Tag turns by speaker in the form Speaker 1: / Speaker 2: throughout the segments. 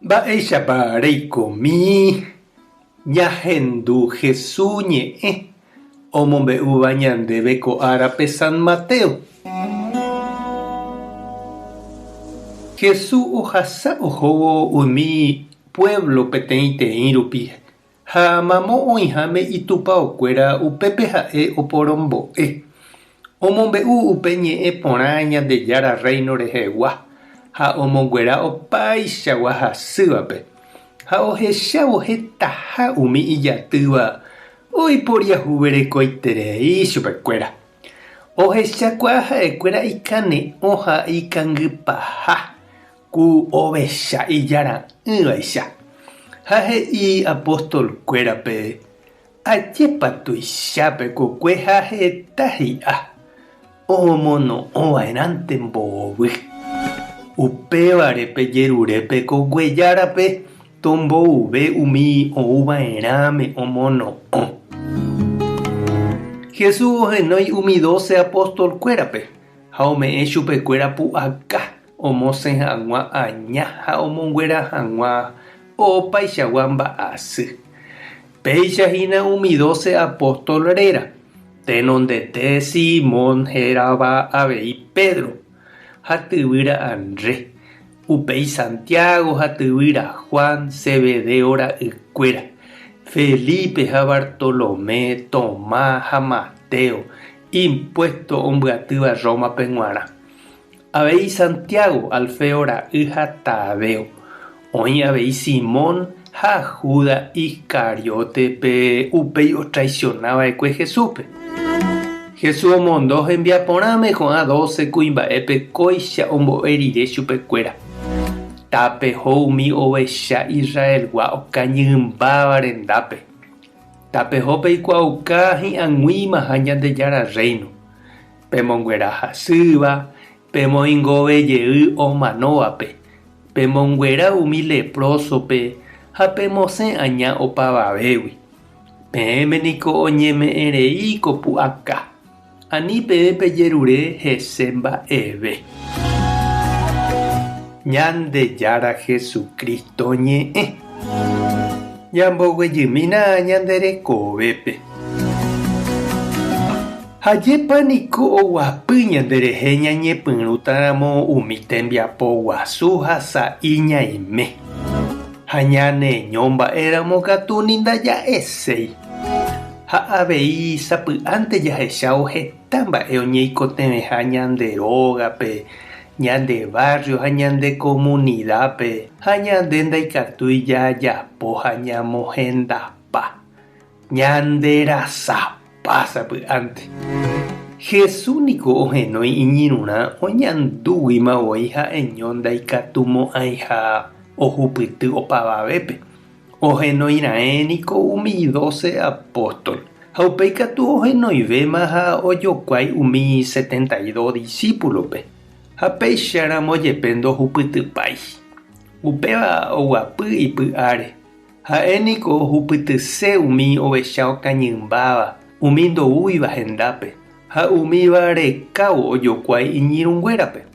Speaker 1: Mba'éichapa reikomi ñahendu Hesu ñe'ẽ omombe'úva ñandéve ko árape San Mateo? Hesu ohasa ohóvo umi pueblo peteĩteĩ rupi ha mamo oĩháme itupaokuéra upépe ha'e oporombo'e. Omombe'u upe ñe'ẽ porã Ñandejára Rréino rehegua ha omonguera opaichagua hasývape. Ha ohechávo hetaha umi ijatýva oiporiahuverekoiterei chupekuéra. Ohechakuaa ha'ekuéra ikane'õ ha ikangypaha ku ovecha ijara'ỹvaicha. Ha he'i apóstol-kuérape, Ajépa tuicha pe kokue ha heta hi'a, omono'õva'erãnte mbovy. Upévare pejerure pe kokue járape tombouve umi ouva'erãme omono'õ. Jesús ohenói umi dóse apóstol-kuérape ha ome'ẽ chupekuéra pu'aka omosẽ hag̃ua aña ha omonguera hag̃ua opaichagua mba'asy. Péicha hína umi dóse apóstol réra, tenondete Simón hérava avei Pedro, ha tyvýra Andrés, upéi Santiago ha tyvýra Juan, Zebedeo ra'ykuéra, Felipe ha Bartolomé, Tomás ha Mateo, impuésto ombyatýva Rómape g̃uarã. Avei Santiago, Alfeo ra'y ha Tadeo. Oĩ avei Simón ha Judas Iscariote pe upéi otraisiona va'ekue Jesúspe. Jesús omondo hembiaporãme ko'ã dóse kuimba'épe kóicha ombo'e rire chupekuéra, Tapeho umi ovecha Israelgua okañymbáva rendápe. Tapeho peikuaauka hi'ag̃uimaha Ñandejára Rréino. Pemonguera hasýva, pemoingove jey omanóvape, pemonguera umi leprósope ha pemosẽ aña opavavégui. Peẽme niko oñeme'ẽ rei ko pu'aka, ani peẽ pejerure hese mba'eve. Ñandejára Jesucristo ñe'ẽ. Ñamboguejymína ñande rekovépe. Ajépa niko oguapy ñanderehe ñañepyrũtaramo umi tembiapo guasu ha sa'i ñaime. Ha ñaneño mba'éramo katu ni ndaja'eséi. Ha avei sapy'ánte jahechávo heta mba'e oñeikotevẽha ñande rógape, ñande barrio ha ñande komunidápe ha ñande ndaikatúi jajapo ha ñamohendapa. Ñande rasapa sapy'ánte. Jesús niko ohenói iñirũrã oñandúguima voi ha'eño ndaikatumo'ãiha ohupyty opavavépe. Ohenói raẽ niko umi dóse apóstol, ha upéi katu ohenoivéma ha ojokuái umi setenta y dos disípulope, ha péicharamo jepe ndohupytypái. Upéva oguapy ipy'áre. Ha'e niko ohupytyse umi ovecha okañymbáva, umi ndoúiva hendápe, ha umíva rekávo ojokuái iñirũnguérape.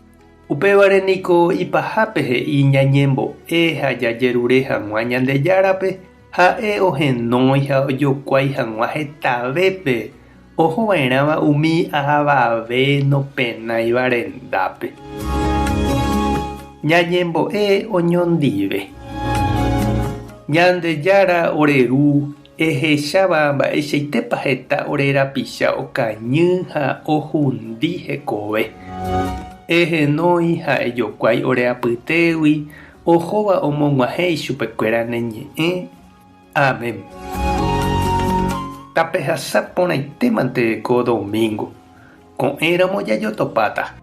Speaker 1: Upévare niko ipahápe he'i ñañembo'e ha jajerure hag̃ua Ñandejárape, ha'e ohenói ha ojokuái hag̃ua hetavépe ohova'erãva umi avave nopenáiva rendápe. Ñañembo'e oñondive. Ñandejára ore Ru, ehecháva mba'eichaitépa heta ore rapicha okañy ha ohundi hekove. Ehenói ha ejokuái ore apytégui ohóva omog̃uahẽ ichupekuéra ne ñe'ẽ. Amén. Tapehasa porãitémante ko domingo. Ko'ẽramo jajotopáta.